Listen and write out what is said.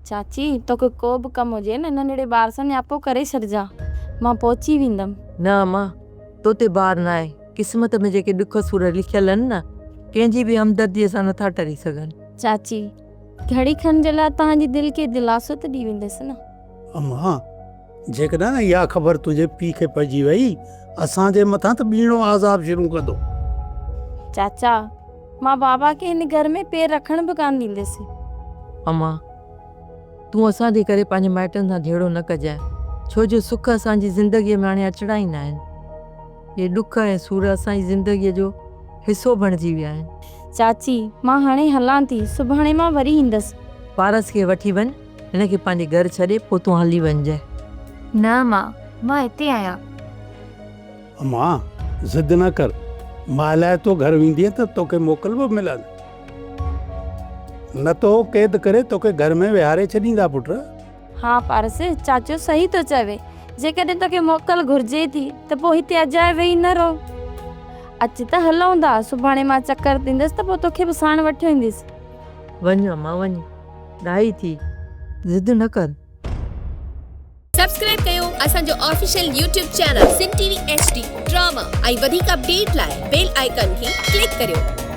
چاچي، توکي ڪو به ڪم هجي نه ننڍڙي ٻار سان نياپو ڪري ڇڏجان، مان پهچي ويندم. نه امان، تو تي بار ناهي. قسمت ۾ جيڪي ڏک سور لکيل آهن نه، ڪنهن جي به همدرديء سان نٿا ٽري سگهن. چاچي، گهڙي کن جي لاء توهان جي دل کي دلاسو ته ڏئي ويندس نه. امان، جيڪڏهن اها خبر تنهنجي پيء کي پئجي وئي، اسان جي مٿان ته ٻيڻو عذاب شروع ڪندو. چاچا، مان بابا کي هن گهر ۾ پير رکڻ به ڪانه ڏيندس. امان، تون اسان جي ڪري پنهنجي مائٽن سان جهيڙو نه ڪجانء، ڇو جو سک اسان جي زندگيء ۾ هاڻي اچڻا ئي ناهن. اهي ڏک ۽ سور اسان جي زندگيء جو حصو بڻجي ويا آهن. چاچي، مان هاڻي هلان ٿي، سڀاڻي مان وري ايندس. پارس کي وٺي وڃ، هن کي پنهنجي گهر ڇڏي پوء تون هلي وڃجانء. نه امان، مان هتي آهيان. امان، ضد نه ڪر. مهلائتو گهر ويندينء ته توکي موڪل به ملندي. نه ته هو قيد ڪري توکي گهر ۾ ويهاري ڇڏيندا پٽ. ها پارس، چاچو صحيح ٿو چوي. جيڪڏهن توکي موڪل گهرجي ٿي ته پوء هتي اجائي ويهي نه رهه. اچ ته هلون ٿا. سڀاڻي مان چڪر تي ايندس ته پوء توکي به ساڻ وٺيو ايندس. وڃ امان وڃ. ڏاهي ٿي، ضد نه ڪر. سبسڪرائب ڪيو اسان جو official YouTube channel Sindh T V H D drama ۽ وڌيڪ اپڊيٽ لاء بيل آئيڪان کي ڪلڪ ڪريو.